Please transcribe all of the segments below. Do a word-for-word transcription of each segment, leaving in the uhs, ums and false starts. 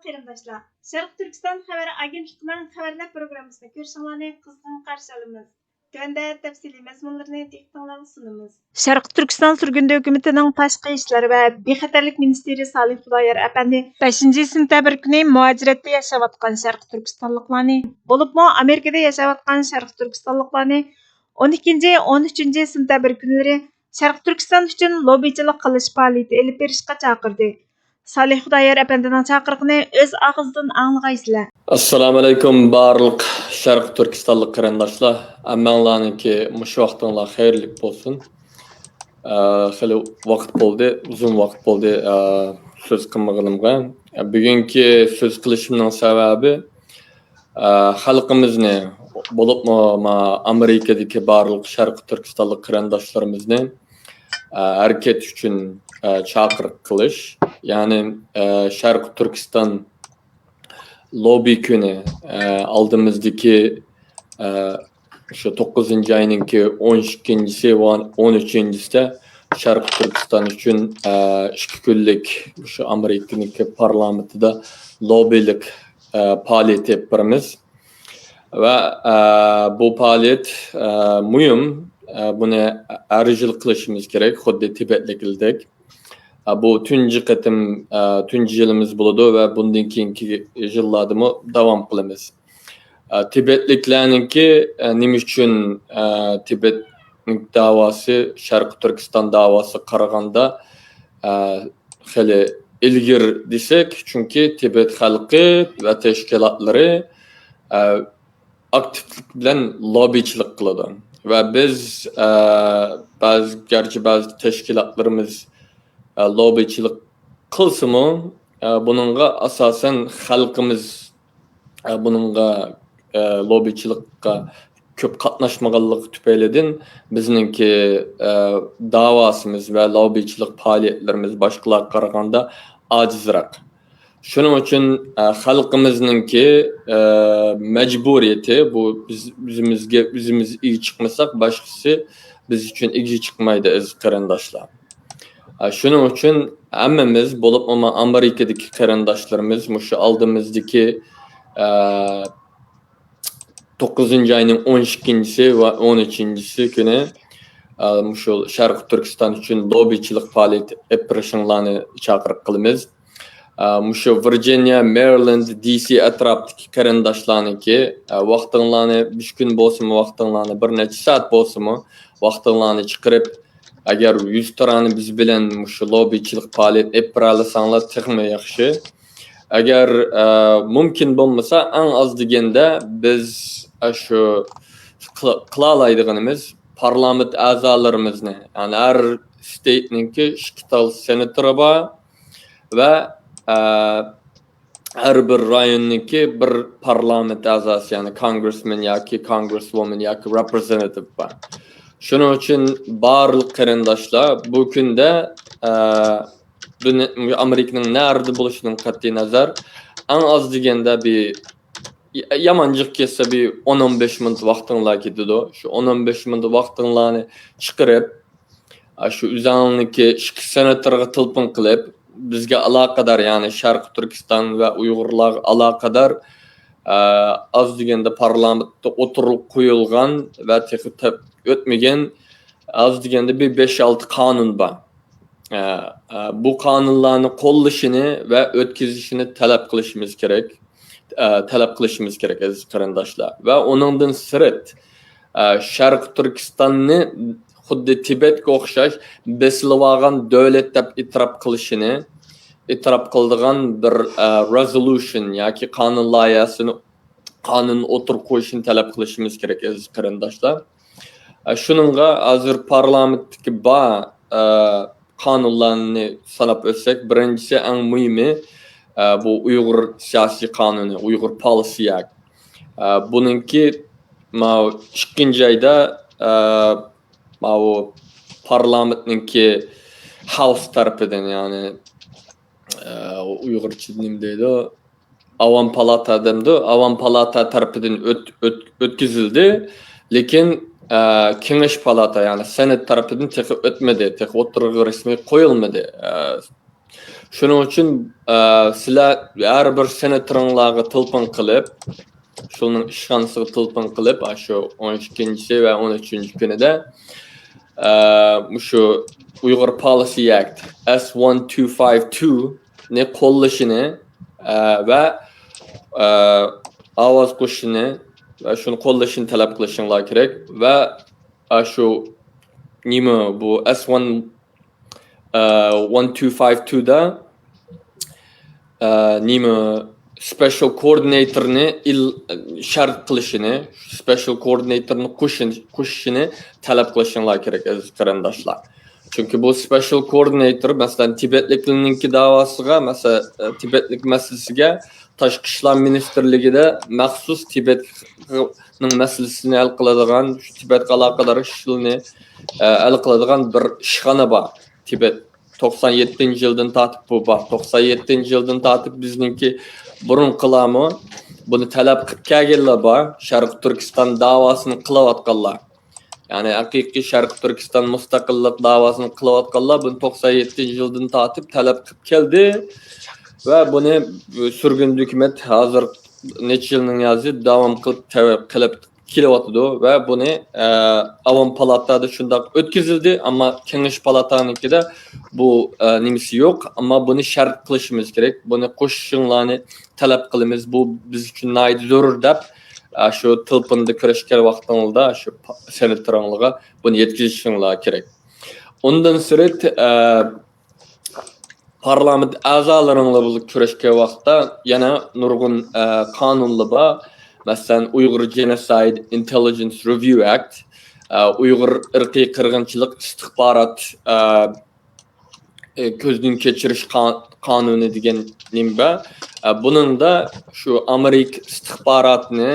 قېرىنداشلار، شەرقىي تۈركىستان خەۋەر ئاگېنتلىقىنىڭ خەۋەرلەر پروگراممىسىنى كۆرۈشۈڭلارنى قىزغىن قارشى ئالىمىز. تۆۋەندە تەپسىلىي مەزمۇنلىرىنى دىققىتىڭلارغا سۇنىمىز. شەرقىي تۈركىستان سۈرگۈندە ھۆكۈمىتىنىڭ تاشقى ئىشلار ۋە بىخەتەرلىك مىنىستىرى سالىھ خۇدايار ئەپەندى بەشىنچى سېنتەبىر كۈنى مۇھاجىرەتتە ياشاۋاتقان شەرقىي تۈركىستانلىقلارنى، بولۇپمۇ ئامېرىكىدا ياشاۋاتقان شەرقىي تۈركىستانلىقلارنى ئون ئىككىنچى، ئون ئۈچىنچى سېنتەبىر كۈنلىرى شەرقىي تۈركىستان ئۈچۈن لوببىچىلىق قىلىش پائالىيىتى ئېلىپ بېرىشقا چاقىردى. سالىھ خۇدايار ئەپەندىنىڭ چاقىرىقىنى ئۆز ئاغزىدىن ئاڭلىغايسىلەر. ئەسسالامۇئەلەيكۇم بارلىق شەرقىي تۈركىستانلىق قېرىنداشلار. ھەممەڭلارنىڭكى مۇشۇ ۋاقتىڭلار خەيرلىك بولسۇن. ئە، خېلى ۋاقىت بولدى، ئۇزۇن ۋاقىت بولدى، ئە، سۆز قىلمىغىنىمغا. ئە، بۈگۈنكى سۆز قىلىشىمنىڭ سەۋەبى، ئە، خەلقىمىزنى، بولۇپمۇ ما-، ئامېرىكىدىكى بارلىق شەرقىي تۈركىستانلىق قېرىنداشلىرىمىزنى، ئە، ھەرىكەت ئۈچۈن، ئە، چاقىرىق قىلىش. يەنى، ئە، شەرقىي تۈركىستان لوببى كۈنى، ئە، ئالدىمىزدىكى، ئە، شۇ توققۇزىنچى ئاينىڭكى ئون ئىككىنچىسى ۋە ئون ئۈچىنچىسىدە شەرقىي تۈركىستان ئۈچۈن، ئە، ئىككى كۈنلۈك شۇ ئامېرىكىنىڭكى پارلامېنتىدا لوببىلىك، ئە، پائالىيەت ئېلىپ بارىمىز. ۋە، ئە، بۇ پائالىيەت، ئە، مۇھىم. ئە، بۇنى ھەر يىل قىلىشىمىز كېرەك، خۇددى تىبەتلىكلەردەك. ئە، بۇ تۇنجى قېتىم، ئە، تۇنجى يىلىمىز بولىدۇ ۋە بۇندىن كېيىنكى يىللاردىمۇ داۋام قىلىمىز. ئە، تىبەتلىكلەرنىڭكى، ئە، نېمە ئۈچۈن، ئە، تىبەت داۋاسى شەرقىي تۈركىستان داۋاسىغا قارىغاندا، ئە، خېلى ئىلگىرى دېسەك، چۈنكى تىبەت خەلقى ۋە تەشكىلاتلىرى، ئە، ئاكتىپلىق بىلەن لوببىچىلىق قىلىدۇ. ۋە بىز، ئە، بەزى، گەرچە بەزى تەشكىلاتلىرىمىز، ئە، لوببىچىلىق قىلسىمۇ، ئە، بۇنىڭغا ئاساسەن خەلقىمىز، ئە، بۇنىڭغا، ئە، لوببىچىلىققا كۆپ قاتناشمىغانلىقى تۈپەيلىدىن بىزنىڭكى، ئە، داۋاسىمىز ۋە لوببىچىلىق پائالىيەتلىرىمىز باشقىلارغا قارىغاندا ئاجىزراق. شۇنىڭ ئۈچۈن، ئە، خەلقىمىزنىڭكى، ئە، مەجبۇرىيىتى، بۇ بىز، ئۆزىمىزگە ئۆزىمىز ئىگە چىقمىساق، باشقىسى بىز ئۈچۈن ئىگە چىقمايدۇ، ئەزىز قېرىنداشلار. ئە، شۇنىڭ ئۈچۈن ھەممىمىز، بولۇپمۇ ئامېرىكىدىكى قېرىنداشلىرىمىز مۇشۇ ئالدىمىزدىكى، ئە، توققۇزىنچى ئاينىڭ ئون ئىككىنچىسى ۋە ئون ئۈچىنچىسى كۈنى، ئە، مۇشۇ شەرقىي تۈركىستان ئۈچۈن لوببىچىلىق پائالىيىتى ئېلىپ بېرىشىڭلارنى چاقىرىق قىلىمىز. ئە، مۇشۇ ۋىرجىنىيە، مېرىلاند، دى سى ئەتراپتىكى قېرىنداشلارنىڭكى، ئە، ۋاقتىڭلارنى، مۇشۇ كۈن بولسىمۇ ۋاقتىڭلارنى، بىر نەچچە سائەت بولسىمۇ ۋاقتىڭلارنى چىقىرىپ، ئەگەر يۈزتۇرانە بىز بىلەن مۇشۇ لوببىچىلىق پائالىيەت ئېلىپ بېرەلىسەڭلار تېخىمۇ ياخشى. ئەگەر، ئە، مۇمكىن بولمىسا، ئەڭ ئاز دېگەندە بىز، ئە، شۇ قىل-، قىلالايدىغىنىمىز پارلامېنت ئەزالىرىمىزنى، يەنى ھەر ستېيتنىڭكى ئىككى تال سېناتورى بار ۋە، ئە، ھەر بىر رايوننىڭكى بىر پارلامېنت ئەزاسى، يەنى كونگرېسمېن ياكى كونگرېسۋومېن ياكى رېپرېزېنتېتىپ بار. شۇنىڭ ئۈچۈن بارلىق قېرىنداشلار بۇ كۈندە، ئە، دۇنيا، ئامېرىكىنىڭ نەرىدە بولۇشىدىن قەتئىينەزەر، ئەڭ ئاز دېگەندە بىر، يامان جىق كەتسە بىر ئون، ئون بەش مىنۇت ۋاقتىڭلار كېتىدۇ. شۇ ئون، ئون بەش مىنۇت ۋاقتىڭلارنى چىقىرىپ، ئاشۇ ئۆزۈڭنىڭكى ئىككى سېناتورغا تېلېفون قىلىپ، بىزگە ئالاقىدار، يەنى شەرقىي تۈركىستان ۋە ئۇيغۇرلارغا ئالاقىدار، ئە، ئاز دېگەندە پارلامېنتتا ئوتتۇرىغا قويۇلغان ۋە تېخى تەپ-، ئۆتمىگەن ئاز دېگەندە بىر بەش-ئالتە قانۇن بار. ئە، ئە، بۇ قانۇنلارنى قوللىشىنى ۋە ئۆتكۈزۈشىنى تەلەپ قىلىشىمىز كېرەك. ئە، تەلەپ قىلىشىمىز كېرەك، ئەزىز قېرىنداشلار. ۋە ئۇنىڭدىن سىرت، ئە، شەرقىي تۈركىستاننى خۇددى تىبەتكە ئوخشاش بېسىلىۋالغان دۆلەت دەپ ئېتىراپ قىلىشىنى، ئېتىراپ قىلىدىغان بىر، ئە، رېزولۇشن ياكى قانۇن لايىھەسىنى، قانۇن ئوتتۇرىغا قويۇشىنى تەلەپ قىلىشىمىز كېرەك، ئەزىز قېرىنداشلار. ئە، شۇنىڭغا ھازىر پارلامېنتتىكى بار، ئە، قانۇنلارنى ساناپ ئۆتسەك، بىرىنچىسى، ئەڭ مۇھىمى، ئە، بۇ ئۇيغۇر سىياسىي قانۇنى، ئۇيغۇر پالىسى ئەكت. ئە، بۇنىڭكى ماۋۇ ئىككىنچى ئايدا، ئە، ماۋۇ پارلامېنتنىڭكى ھاۋس تەرىپىدىن، يەنى، ئە، ئۇيغۇرچىدا نېمە دەيدۇ؟ ئاۋام پالاتا دەمدۇ؟ ئاۋام پالاتا تەرىپىدىن ئۆت-، ئۆت-، ئۆتكۈزۈلدى. لېكىن، ئە، كېڭەش پالاتا، يەنى سېنات تەرىپىدىن تېخى ئۆتمىدى، تېخى ئوتتۇرىغا رەسمىي قويۇلمىدى. ئە، شۇنىڭ ئۈچۈن، ئە، سىلەر ھەر بىر سېناتورىڭلارغا تېلېفون قىلىپ، شۇنىڭ ئىشخانىسىغا تېلېفون قىلىپ، ئاشۇ ئون ئىككىنچىسى ۋە ئون ئۈچىنچى كۈنىدە، ئە، مۇشۇ Uyghur Policy Act S one two five two نى قوللىشىنى، ئە، ۋە، ئە، ئاۋاز قوشۇشىنى ۋە شۇنى قوللىشىنى تەلەپ قىلىشىڭلار كېرەك. ۋە، ئە، شۇ نېمە بۇ S one، ئە، one two five two دا، ئە، نېمە، special coordinator نى ئىل-، شەرت قىلىشىنى، special coordinator نى قوشۇن-، قوشۇشىنى تەلەپ قىلىشىڭلار كېرەك، ئەزىز قېرىنداشلار. چۈنكى بۇ special coordinator، مەسىلەن، تىبەتلىكلەرنىڭكى داۋاسىغا، مەسىلەن، ئە، تىبەتلىك مەسىلىسىگە تاشقى ئىشلار مىنىستىرلىكىدە مەخسۇس تىبەتنىڭ مەسىلىسىنى ھەل قىلىدىغان، شۇ تىبەتكە ئالاقىدار ئىشلارنى، ئە، ھەل قىلىدىغان بىر ئىشخانا بار. تىبەت توقسان يەتتىنچى يىلدىن تارتىپ بۇ بار. توقسان يەتتىنچى يىلدىن تارتىپ بىزنىڭكى بۇرۇنقىلارمۇ بۇنى تەلەپ قىلىپ كەلگەنلەر بار. شەرقىي تۈركىستان داۋاسىنى قىلىۋاتقانلار. يەنى ھەقىقىي شەرقىي تۈركىستان مۇستەقىللىق داۋاسىنى قىلىۋاتقانلار بۇنى توقسان يەتتىنچى يىلدىن تارتىپ تەلەپ قىلىپ كەلدى. ۋە بۇنى سۈرگۈن ھۆكۈمەت ھازىر نەچچە يىلنىڭ يازى داۋام قىلىپ، تەۋە-، قىلىپ كېلىۋاتىدۇ ۋە بۇنى، ئە، ئاۋام پالاتا دا شۇنداق ئۆتكۈزۈلدى، ئەمما كېڭەش پالاتانىڭكىدە بۇ، ئە، نېمىسى يوق، ئەمما بۇنى شەرت قىلىشىمىز كېرەك، بۇنى قوشۇشۇڭلارنى تەلەپ قىلىمىز، بۇ بىز ئۈچۈن ناھايىتى زۆرۈر دەپ، ئە، شۇ تېلېفوندا كۆرۈشكەن ۋاقتىڭلاردا شۇ پا-، سېناتورۇڭلارغا بۇنى يەتكۈزۈشۈڭلار كېرەك. ئۇندىن سىرت، ئە، پارلامېنت ئەزالىرىڭلار بىلەن كۆرۈشكەن ۋاقىتتا يەنە نۇرغۇن، ئە، قانۇنلار بار. مەسىلەن، Uyghur Genocide Intelligence Review Act، ئە، ئۇيغۇر ئىرقىي قىرغىنچىلىق ئىستىخبارات، ئە، ئە، كۆزدىن كەچۈرۈش قا-، قانۇنى دېگەن نېمە بار. ئە، بۇنىڭدا شۇ ئامېرىكا ئىستىخباراتنى،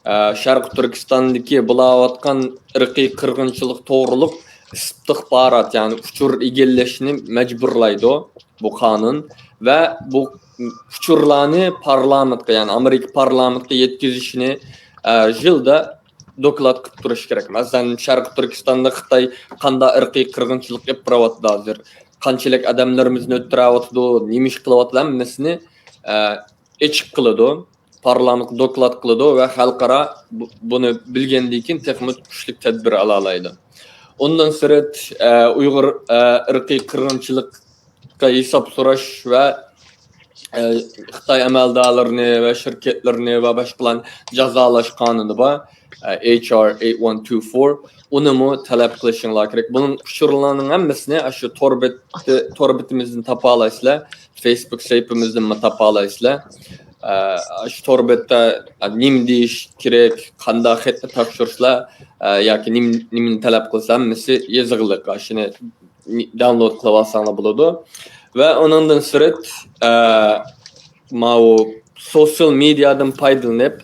ئە، شەرقىي تۈركىستاندىكى بولاۋاتقان ئىرقىي قىرغىنچىلىق توغرۇلۇق ئىستىخبارات، يەنى ئۇچۇر ئىگىلەشنى مەجبۇرلايدۇ بۇ قانۇن. ۋە بۇ ئۇچۇرلارنى پارلامېنتقا، يەنى ئامېرىكا پارلامېنتقا يەتكۈزۈشنى، ئە، يىلدا دوكلات قىلىپ تۇرۇش كېرەك. مەسىلەن، شەرقىي تۈركىستاندا خىتاي قانداق ئىرقىي قىرغىنچىلىق ئېلىپ بېرىۋاتىدۇ ھازىر؟ قانچىلىك ئادەملىرىمىزنى ئۆلتۈرۈۋاتىدۇ، نېمە ئىش قىلىۋاتىدۇ، ھەممىسىنى، ئە، ئېچىق قىلىدۇ. پارلامېنتقا دوكلات قىلىدۇ ۋە خەلقئارا بۇ-، بۇنى بىلگەندىن كېيىن تېخىمۇ كۈچلۈك تەدبىر ئالالايدۇ. ئۇندىن سىرت، ئە، ئۇيغۇر، ئە، ئىرقىي قىرغىنچىلىققا ھېساب سوراش ۋە، ئە، خىتاي ئەمەلدارلىرىنى ۋە شىركەتلىرىنى ۋە باشقىلارنى جازالاش قانۇنى بار، ئە، H R eight one two four. ئۇنىمۇ تەلەپ قىلىشىڭلار كېرەك. بۇنىڭ ئۇچۇرلارنىڭ ھەممىسىنى ئاشۇ تور بېتى-، تور بېتىمىزدىن تاپالايسىلەر، فېيسبۇك سەھىپىمىزدىنمۇ تاپالايسىلەر. ئە، ئاشۇ تور بەتتە، ئە، نېمە دېيىش كېرەك، قانداق خەتنى تاپشۇرسىلا، ئە، ياكى نېمە، نېمىنى تەلەپ قىلسا، ھەممىسى يېزىقلىق. ئاشۇنى نى-، داونلود قىلىۋالساڭلار بولىدۇ. ۋە ئۇنىڭدىن سىرت، ئە، ماۋۇ سوشىيال مېدىيادىن پايدىلىنىپ،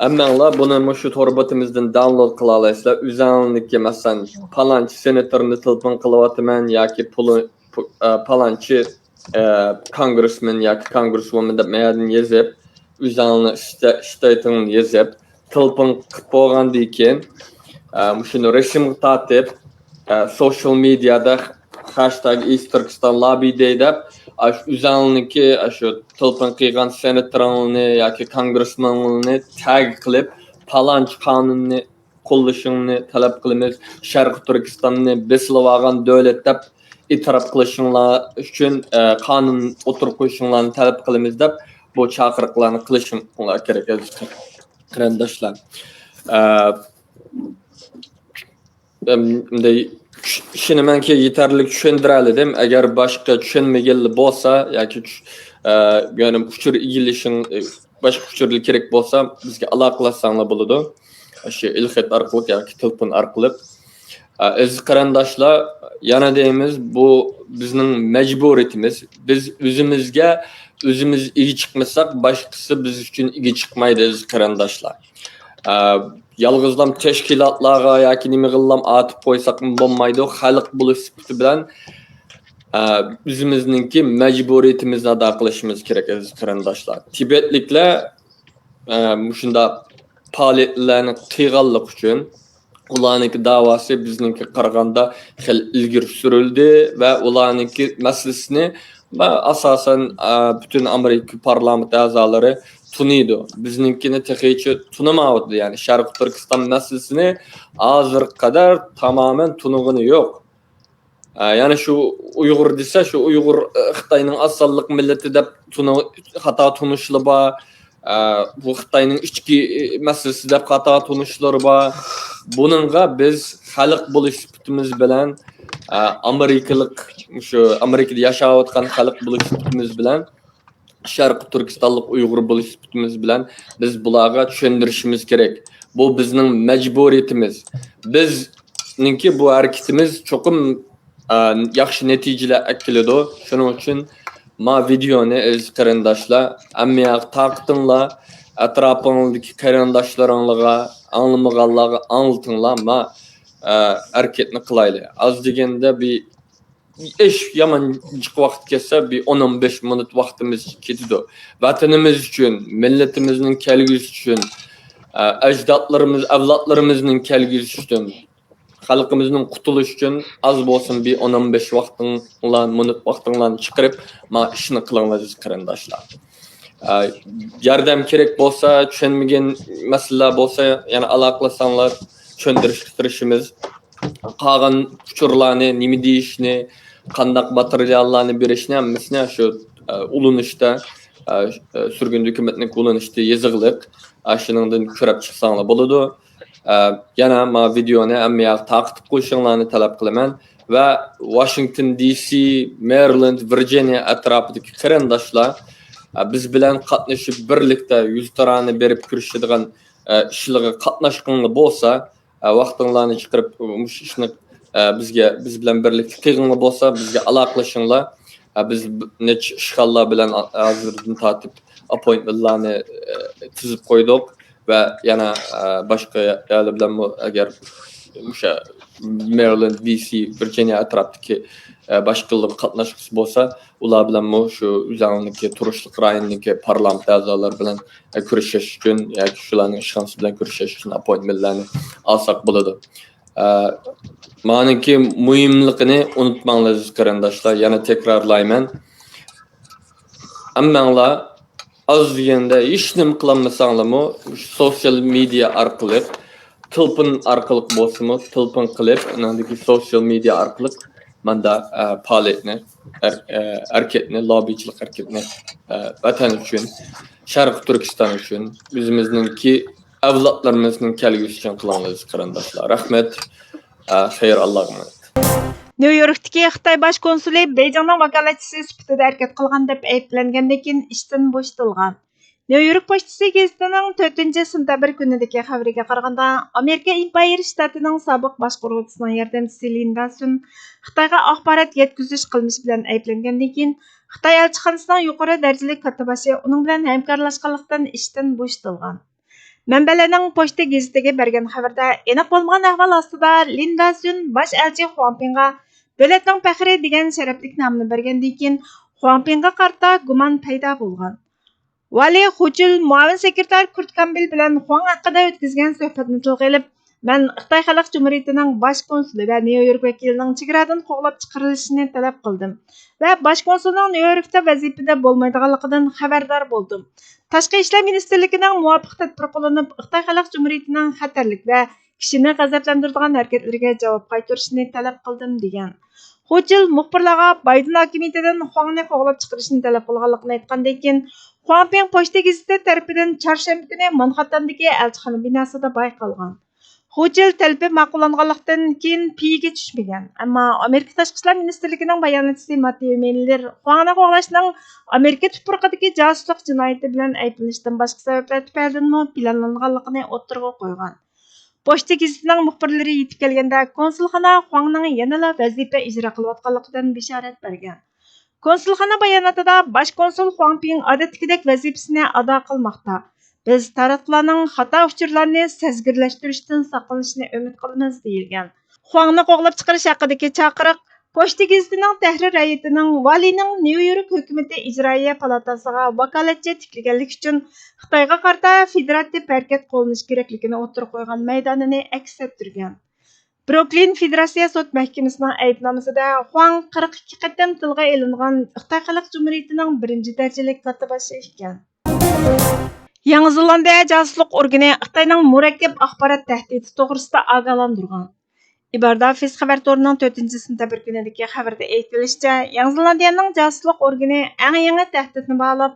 ھەممەڭلار بۇنى مۇشۇ تور بېتىمىزدىن داونلود قىلالايسىلەر. ئۆزۈڭلارنىڭكى، مەسىلەن، پالانچى سېناتورنى تېلېفون قىلىۋاتىمەن ياكى پۇلى، پۇ-، ئە، پالانچى، ئە، كونگرېسمېن ياكى كونگرېسۋومېن دەپ مەيەردىن يېزىپ، ئۆزۈڭلارنىڭ ئىشتە-، ئىشتايتىڭنى يېزىپ، تېلېفون قىلىپ بولغاندىن كېيىن، ئە، مۇشۇنى رەسىمگە تارتىپ، ئە، سوشىيال مېدىيادا خاشتاگ ئىز تۈركىستان لاببى دەي دەپ، ئاشۇ ئۆزۈڭلارنىڭكى، ئاشۇ تېلېفون قىلغان سېناتورۇڭلارنى ياكى كونگرېسمېنلارنى تەگ قىلىپ، پالانچى قانۇننى قوللىشىڭلارنى تەلەپ قىلىمىز. شەرقىي تۈركىستاننى بېسىلىۋالغان دۆلەت دەپ ئېتىراپ قىلىشىڭلار ئۈچۈن، ئە، قانۇن ئوتتۇرىغا قويۇشۇڭلارنى تەلەپ قىلىمىز دەپ بۇ چاقىرىقلارنى قىلىشىڭلار كېرەك، ئەزىز قېرىنداشلار. ئە، ئەم، ئەمدى چۈش-، ئىشىنىمەنكى، يېتەرلىك چۈشەندۈرەلىدىم. ئەگەر باشقا چۈشەنمىگەنلەر بولسا ياكى چۈش-، ئە، يەنى ئۇچۇر ئىگىلىشىڭ-، ئە، باشقا ئۇچۇرلار كېرەك بولسا، بىزگە ئالاقىلەشسەڭلار بولىدۇ. شۇ ئېلخەت ئارقىلىق ياكى تېلېفون ئارقىلىق. ئە، ئەزىز قېرىنداشلار، يەنە دەيمىز، بۇ بىزنىڭ مەجبۇرىيىتىمىز. بىز ئۆزىمىزگە ئۆزىمىز ئىگە چىقمىساق، باشقىسى بىز ئۈچۈن ئىگە چىقمايدۇ، ئەزىز قېرىنداشلار. ئە، يالغۇزلام تەشكىلاتلارغا ياكى نېمىغىلام ئاتىپ قويساقمۇ بولمايدۇ. خەلق بولۇش سۈپىتى بىلەن، ئە، ئۆزىمىزنىڭكى مەجبۇرىيىتىمىزنى ئادا قىلىشىمىز كېرەك، ئەزىز قېرىنداشلار. تىبەتلىكلەر، ئە، مۇشۇنداق پائالىيەتلەرنى قىلغانلىقى ئۈچۈن، ئۇلارنىڭكى داۋاسى بىزنىڭكىگە قارىغاندا خېلى ئىلگىرى سۈرۈلدى ۋە ئۇلارنىڭكى مەسىلىسىنى، ئاساسەن، ئە، پۈتۈن ئامېرىكا پارلامېنت ئەزالىرى تونۇيدۇ. بىزنىڭكىنى تېخىچە تونۇمايۋاتىدۇ. يەنى شەرقىي تۈركىستان مەسىلىسىنى ھازىرغا قەدەر تامامەن تونۇغىنى يوق. ئە، يەنى شۇ ئۇيغۇر دېسە، شۇ ئۇيغۇر، ئە، خىتاينىڭ ئاز سانلىق مىللىتى دەپ تونۇ-، خاتا تونۇشلىرى بار. ئە، بۇ خىتاينىڭ ئىچكى، ئە، مەسىلىسى دەپ خاتا تونۇشلىرى بار. بۇنىڭغا بىز خەلق بولۇش سۈپىتىمىز بىلەن، ئە، ئامېرىكىلىق، شۇ ئامېرىكىدا ياشاۋاتقان خەلق بولۇش سۈپىتىمىز بىلەن، شەرقىي تۈركىستانلىق ئۇيغۇر بولۇش سۈپىتىمىز بىلەن بىز بۇلارغا چۈشەندۈرۈشىمىز كېرەك. بۇ بىزنىڭ مەجبۇرىيىتىمىز. بىزنىڭكى بۇ ھەرىكىتىمىز چوقۇم، ئە، ياخشى نەتىجىلەر ئەكېلىدۇ. شۇنىڭ ئۈچۈن ما ۋىدېئونى، ئەزىز قېرىنداشلار، ھەممە ياققا تارقىتىڭلار، ئەتراپىڭلاردىكى قېرىنداشلىرىڭلارغا، ئاڭلىمىغانلارغا ئاڭلىتىڭلار. ما، ئە، ھەرىكەتنى قىلايلى. ئاز دېگەندە بىر ئىش يامان جىق ۋاقىت كەتسە، بىر ئون ئون بەش مىنۇت ۋاقتىمىز كېتىدۇ. ۋەتىنىمىز ئۈچۈن، مىللىتىمىزنىڭ كەلگۈسى ئۈچۈن، ئە، ئەجدادلىرىمىز، ئەۋلادلىرىمىزنىڭ كەلگۈسى ئۈچۈن، خەلقىمىزنىڭ قۇتۇلۇشى ئۈچۈن ئاز بولسۇن بىر ئون ئون بەش ۋاقتىڭلار، مىنۇت ۋاقتىڭلارنى چىقىرىپ، ما ئىشنى قىلىڭلار، ئەزىز قېرىنداشلار. ئە، ياردەم كېرەك بولسا، چۈشەنمىگەن مەسىلىلەر بولسا، يەنە ئالاقىلەشسەڭلار، چۈشەندۈرۈشكە تىرىشىمىز. قالغان ئۇچۇرلارنى، نېمە دېيىشنى، قانداق ماتېرىياللارنى بېرىشنى، ھەممىسىنى شۇ، ئە، ئۇلىنىشتا، ئە، ئە، سۈرگۈن دوكۇمېنتنى ئۇلىنىشتا يېزىقلىق. ئە، شۇنىڭدىن كۆرۈپ چىقساڭلار بولىدۇ. ئە، يەنە ما ۋىدېئونى ھەممە ياققا تارقىتىپ قويۇشۇڭلارنى تەلەپ قىلىمەن. ۋە ۋاشىنگتون دى سى، مېرىلېند، ۋىرجىنىيە ئەتراپىدىكى قېرىنداشلار، ئە، بىز بىلەن قاتنىشىپ، بىرلىكتە يۈزتۇرانە بېرىپ كۆرۈشىدىغان، ئە، ئىشلارغا قاتناشقىڭلار بولسا، ئە، ۋاقتىڭلارنى چىقىرىپ، مۇشۇ ئىشنى، ئە، بىزگە، بىز بىلەن بىرلىكتە قىلغىنىڭلار بولسا، بىزگە ئالاقىلىشىڭلار. ئە، بىز ب-، نەچچە ئىشخانىلار بىلەن ھا-، ھازىردىن تارتىپ ئاپپوينتمېنتلارنى، ئە، تىزىپ قويدۇق ۋە يەنە، ئە، باشقا يەرلەر بىلەنمۇ، ئەگەر مۇشۇ مېرىلېند، دى سى، ۋىرجىنىيە ئەتراپتىكى، ئە، باشقىلىرىغا قاتناشقۇسى بولسا، ئۇلار بىلەنمۇ شۇ ئۆزەڭنىڭكى تۇرۇشلۇق رايونىنىڭكى پارلامېنت ئەزالىرى بىلەن، ئە، كۆرۈشۈش ئۈچۈن ياكى شۇلارنىڭ ئىشخانىسى بىلەن كۆرۈشۈش ئۈچۈن ئاپپوينتمېنتلارنى ئالساق بولىدۇ. ئە، مانىڭكى مۇھىملىقىنى ئۇنتۇماڭلار، ئەزىز قېرىنداشلار. يەنە تەكرارلايمەن. ھەممەڭلار ئاز دېگەندە ھېچنېمە قىلالمىساڭلارمۇ، سوتسىيال مېدىيا ئارقىلىق، تېلېفون ئارقىلىق بولسىمۇ، تېلېفون قىلىپ، ئۇنىڭدىكى سوتسىيال مېدىيا ئارقىلىق ماندا، ئە، پائالىيەتنى، ئەر-، ئە، ھەرىكەتنى، لوببىچىلىق ھەرىكەتنى، ئە، ۋەتەن ئۈچۈن، شەرقىي تۈركىستان ئۈچۈن، ئۆزىمىزنىڭكى ئەۋلادلىرىمىزنىڭ كەلگۈسى ئۈچۈن قىلاڭلار، ئەزىز قېرىنداشلار. رەھمەت. ئە، خەير، ئاللاغا ئامانەت. نيۇ يوركتىكى خىتاي باش كونسۇلى بېيجىڭنىڭ ۋاكالەتچىسى سۈپىتىدە ھەرىكەت قىلغان دەپ ئەيىبلەنگەندىن كېيىن ئىشتىن بوشىتىلغان. نيۇ يورك پوچتىسى گېزىتىنىڭ تۆتىنچى سېنتەبىر كۈنىدىكى خەۋىرىگە قارىغاندا، ئامېرىكا ئىمپېرىيە شتاتىنىڭ سابىق باشقۇرغۇچىسىنىڭ ياردەمچىسى لىن داسۈن خىتايغا ئاخبارات يەتكۈزۈش قىلمىشى بىلەن ئەيىبلەنگەندىن كېيىن، خىتاي ئەلچىخانىسىنىڭ يۇقىرى دەرىجىلىك كاتتىباشى ئۇنىڭ بىلەن ھەمكارلاشقانلىقتىن ئىشتىن بوشىتىلغان. مەنبەلەرنىڭ پوچتا گېزىتىگە بەرگەن خەۋىرىدە، ئېنىق بولمىغان ئەھۋال ئاستىدا لىن داسۈن باش ئەلچى خۇاڭپىڭغا دۆلەتنىڭ پەخرى دېگەن شەرەپلىك نامنى بەرگەندىن كېيىن، خۇاڭپىڭغا قارىتا گۇمان پەيدا بولغان. ۋالىي خۇچۈل مۇئاۋىن سېكرېتار كۇرت كامبېل بىلەن خۇاڭ ھەققىدە ئۆتكۈزگەن سۆھبەتنى تىلغا ئېلىپ، مەن خىتاي خەلق جۇمھۇرىيىتىنىڭ باش كونسۇلى ۋە نيۇ يورك ۋەكىلىنىڭ چېگرادىن قوغلاپ چىقىرىلىشىنى تەلەپ قىلدىم ۋە باش كونسۇلنىڭ نيۇ يوركتا ۋەزىپىدە بولمايدىغانلىقىدىن خەۋەردار بولدۇم. تاشقى ئىشلار مىنىستىرلىكىنىڭ مۇۋاپىق تەدبىر قوللىنىپ، خىتاي خەلق جۇمھۇرىيىتىنىڭ خەتەرلىك ۋە كىشىنى غەزەپلەندۈرىدىغان ھەرىكەتلىرىگە جاۋاب قايتۇرۇشىنى تەلەپ قىلدىم، دېگەن. خۇچىل مۇخبىرلارغا بايدېن ھاكىمىيىتىدىن خۇاڭنى قوغلاپ چىقىرىشنى تەلەپ قىلغانلىقىنى ئېيتقاندىن كېيىن، خۇاڭپىڭ پوچتا گېزىتى تەرىپىدىن چارشەنبە كۈنى مانخاتتاندىكى ئەلچىخانا بىناسىدا بايقالغان. خۇچىل تەلىپى ماقۇللانغانلىقتىن كېيىن پېيىگە چۈشمىگەن، ئەمما ئامېرىكا تاشقى ئىشلار مىنىستىرلىكىنىڭ باياناتچىسى ماتتېۋ مىللېر خۇاڭنى قوغلاشنىڭ ئامېرىكا تۇپرىقىدىكى جاسۇسلۇق جىنايىتى بىلەن ئەيىبلىنىشتىن باشقا سەۋەبلەر تۈپەيلىدىنمۇ پىلانلانغانلىقىنى ئوتتۇرىغا قويغان. پوچتا گېزىتىنىڭ مۇخبىرلىرى يېتىپ كەلگەندە، كونسۇلخانا خۇاڭنىڭ يەنىلا ۋەزىپە ئىجرا قىلىۋاتقانلىقىدىن بېشارەت بەرگەن. كونسۇلخانا باياناتىدا، باش كونسۇل خۇاڭپىڭ ئادەتتىكىدەك ۋەزىپىسىنى ئادا قىلماقتا. بىز تاراتقۇلارنىڭ خاتا ئۇچۇرلارنى سەزگۈرلەشتۈرۈشتىن ساقلىنىشىنى ئۈمىد قىلىمىز، دېيىلگەن. خۇاڭنى قوغلاپ چىقىرىش ھەققىدىكى چاقىرىق پوچتا گېزىتىنىڭ تەھرىر ھەيئىتىنىڭ ۋالىينىڭ نيۇ يورك ھۆكۈمىتى ئىجرائىيە پالاتاسىغا ۋاكالەتچى تىكلىگەنلىكى ئۈچۈن خىتايغا قارىتا فېدېراتىپ ھەرىكەت قوللىنىش كېرەكلىكىنى ئوتتۇرىغا قويغان مەيدانىنى ئەكس ئەتتۈرگەن. بروكلىن فېدېراتسىيە سوت مەھكىمىسىنىڭ ئەيىبنامىسىدا خۇاڭ قىرىق ئىككى قېتىم تىلغا ئېلىنغان خىتاي خەلق جۇمھۇرىيىتىنىڭ بىرىنچى دەرىجىلىك كاتتىباشى ئىكەن. يېڭى زېلاندىيە جاسۇسلۇق ئورگىنى خىتاينىڭ مۇرەككەپ ئاخبارات تەھدىتى توغرىسىدا ئاگاھلاندۇرغان. ئىباردا فىس خەۋەر تورىنىڭ تۆتىنچى سېنتەبىر كۈنىدىكى خەۋىرىدە ئېيتىلىشىچە، يېڭى زېلاندىيەنىڭ جاسۇسلۇق ئورگىنى ئەڭ يېڭى تەھدىتنى باھالاپ،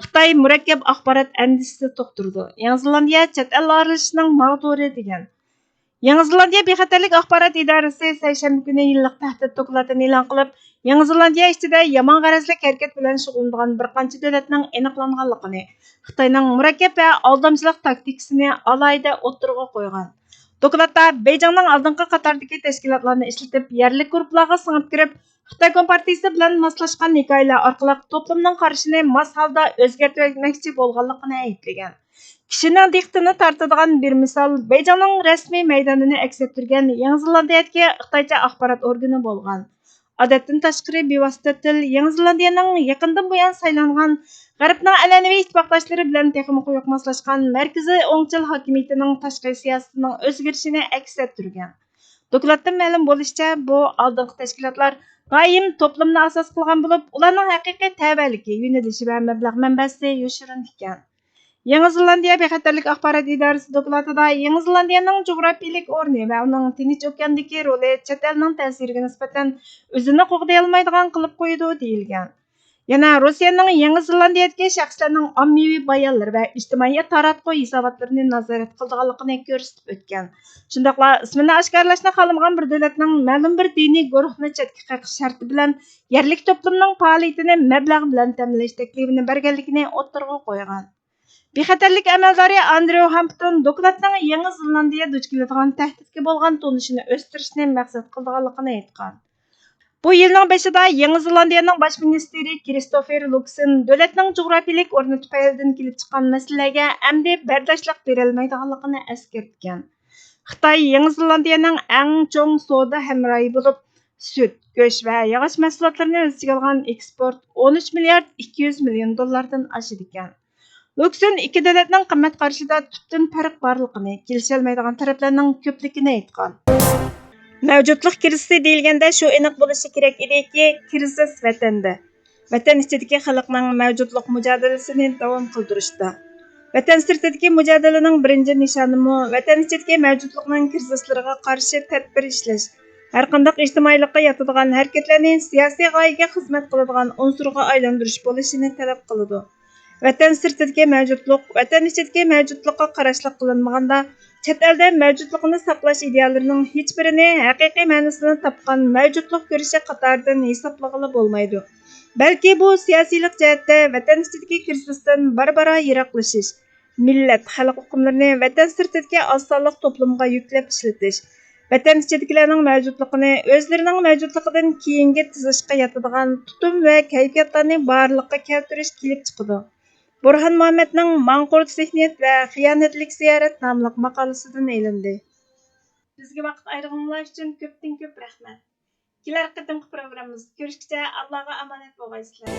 خىتاي مۇرەككەپ ئاخبارات ئەندىزىسىنى تۇغدۇرىدۇ. يېڭى زېلاندىيە چەت ئەل ئارىلىشىشنىڭ ماغدۇرى دېگەن. يېڭى زېلاندىيە بىخەتەرلىك ئاخبارات ئىدارىسى سەيشەنبە كۈنى يىللىق تەھدىت دوكلاتىنى ئېلان قىلىپ، يېڭى زېلاندىيە ئىچىدە يامان غەرەزلىك ھەرىكەت بىلەن شۇغۇللىنىدىغان بىر قانچە دۆلەتنىڭ ئېنىقلانغانلىقىنى، خىتاينىڭ مۇرەككەپ ۋە ئالدامچىلىق تاكتىكىسىنى ئالاھىدە ئوتتۇرىغا قويغان. دوكلاتتا بېيجىڭنىڭ ئالدىنقى قاتاردىكى تەشكىلاتلارنى ئىشلىتىپ، يەرلىك گۇرۇپپىلارغا سىڭىپ كىرىپ، خىتاي كومپارتىيىسى بىلەن ماسلاشقان ھېكايىلەر ئارقىلىق توپلۇمنىڭ قارىشىنى ماس ھالدا ئۆزگەرتمەكچى بولغانلىقىنى ئەيىبلىگەن. كىشىنىڭ دىققىتىنى تارتىدىغان بىر مىسال، بېيجىڭنىڭ رەسمىي مەيدانىنى ئەكس ئەتتۈرگەن يېڭى زېلاندىيەدىكى خىتايچە ئاخبارات ئورگىنى بولغان. ئادەتتىن تاشقىرى بىۋاسىتە تىل يېڭى زېلاندىيەنىڭ يېقىندىن بۇيان سايلانغان غەربنىڭ ئەنئەنىۋى ئىتتىپاقداشلىرى بىلەن تېخىمۇ قويۇق ماسلاشقان مەركىزىي ئوڭچىل ھاكىمىيىتىنىڭ تاشقى سىياسىتىنىڭ ئۆزگىرىشىنى ئەكس ئەتتۈرگەن. دوكلاتتىن مەلۇم بولۇشىچە، بۇ ئالدىنقى تەشكىلاتلار دائىم توپلۇمنى ئاساس قىلغان بولۇپ، ئۇلارنىڭ ھەقىقىي تەۋەلىكى، يۆنىلىشى ۋە مەبلەغ مەنبەسى يوشۇرۇن ئىكەن. يېڭى زېلاندىيە بىخەتەرلىك ئاخبارات ئىدارىسى دوكلاتىدا يېڭى زېلاندىيەنىڭ جۇغراپىيىلىك ئورنى ۋە ئۇنىڭ تىنچ ئوكياندىكى رولى چەت ئەلنىڭ تەسىرىگە نىسبەتەن ئۆزىنى قوغدىيالمايدىغان قىلىپ قويىدۇ دېيىلگەن. يەنە روسىيەنىڭ يېڭى زېلاندىيەدىكى شەخسلەرنىڭ ئاممىۋى بايانلىرى ۋە ئىجتىمائىي تاراتقۇ ھېساباتلىرىنى نازارەت قىلىدىغانلىقىنى كۆرسىتىپ ئۆتكەن. شۇنداقلا ئىسمىنى ئاشكارىلاشنى خالىمىغان بىر دۆلەتنىڭ مەلۇم بىر دىنىي گۇرۇھنى چەتكە قېقىش شەرتى بىلەن يەرلىك توپلۇمنىڭ پائالىيىتىنى مەبلەغ بىلەن تەمىنلەش تەكلىپىنى بەرگەنلىكىنى ئوتتۇرىغا قويغان. بىخەتەرلىك ئەمەلدارى ئاندرېۋ ھامپتون دوكلاتنىڭ يېڭى زېلاندىيە دۇچ كېلىدىغان تەھدىتكە بولغان تونۇشىنى ئۆستۈرۈشنى مەقسەت قىلىدىغانلىقىنى ئېيتقان. بۇ يىلنىڭ بېشىدا يېڭى زېلاندىيەنىڭ باش مىنىستىرى كرىستوفېر لۇكسېن دۆلەتنىڭ جۇغراپىيىلىك ئورنى تۈپەيلىدىن كېلىپ چىققان مەسىلىلەرگە ئەمدى بەرداشلىق بېرەلمەيدىغانلىقىنى ئەسكەرتكەن. خىتاي يېڭى زېلاندىيەنىڭ ئەڭ چوڭ سودا ھەمراھى بولۇپ، سۈت، گۆش ۋە ياغاچ مەھسۇلاتلىرىنى ئۆز ئىچىگە ئالغان ئېكسپورت ئون ئۈچ مىليارد ئىككى يۈز مىليون دوللاردىن ئاشىدىكەن. لۇكسېن ئىككى دۆلەتنىڭ قىممەت قارىشىدا تۈپتىن پەرق بارلىقىنى، كېلىشەلمەيدىغان تەرەپلەرنىڭ كۆپلۈكىنى ئېيتقان. مەۋجۇتلۇق كىرىزىسى دېيىلگەندە شۇ ئېنىق بولۇشى كېرەك ئىدىكى، كىرىزىس ۋەتەندە. ۋەتەن ئىچىدىكى خەلقنىڭ مەۋجۇتلۇق مۇجادىلىسىنى داۋام قىلدۇرۇشتا. ۋەتەن سىرتىدىكى مۇجادىلىنىڭ بىرىنچى نىشانىمۇ ۋەتەن ئىچىدىكى مەۋجۇتلۇقنىڭ كىرىزىسلىرىغا قارشى تەدبىر ئىشلەش، ھەرقانداق ئىجتىمائىيلىققا ياتىدىغان ھەرىكەتلەرنى سىياسىي غايىگە خىزمەت قىلىدىغان ئۇنسۇرغا ئايلاندۇرۇش بولۇشىنى تەلەپ قىلىدۇ. ۋەتەن سىرتىدىكى مەۋجۇتلۇق، ۋەتەن ئىچىدىكى مەۋجۇتلۇققا قاراشلىق قىلىنمىغاندا، چەت ئەلدە مەۋجۇتلۇقىنى ساقلاش ئىدىيەلىرىنىڭ ھېچبىرىنى ھەقىقىي مەنىسىنى تاپقان مەۋجۇتلۇق كۈرىشى قاتارىدىن ھېسابلىغىلى بولمايدۇ. بەلكى بۇ سىياسىيلىق جەھەتتە ۋەتەن ئىچىدىكى كىرىزىستىن بارا-بارا يىراقلىشىش، مىللەت، خەلق ئۇقۇملىرىنى ۋەتەن سىرتىدىكى ئاز سانلىق توپلۇمغا يۈكلەپ ئىشلىتىش، ۋەتەن ئىچىدىكىلەرنىڭ مەۋجۇتلۇقىنى ئۆزلىرىنىڭ مەۋجۇتلۇقىدىن كېيىنگە تىزىشقا ياتىدىغان تۇتۇم ۋە كەيپىياتلارنى بارلىققا كەلتۈرۈش كېلىپ چىقىدۇ. بۇرھان مۇھەممەدنىڭ ماڭقۇرت زېھنىيەت ۋە خىيانەتلىك زىيارەت ناملىق ماقالىسىدىن ئېلىندى. بىزگە ۋاقىت ئايرىغىنىڭلار ئۈچۈن كۆپتىن كۆپ رەھمەت. كېلەر قېتىمقى پروگراممىمىزدا كۆرۈشكىچە ئاللاغا ئامانەت بولغايسىلەر.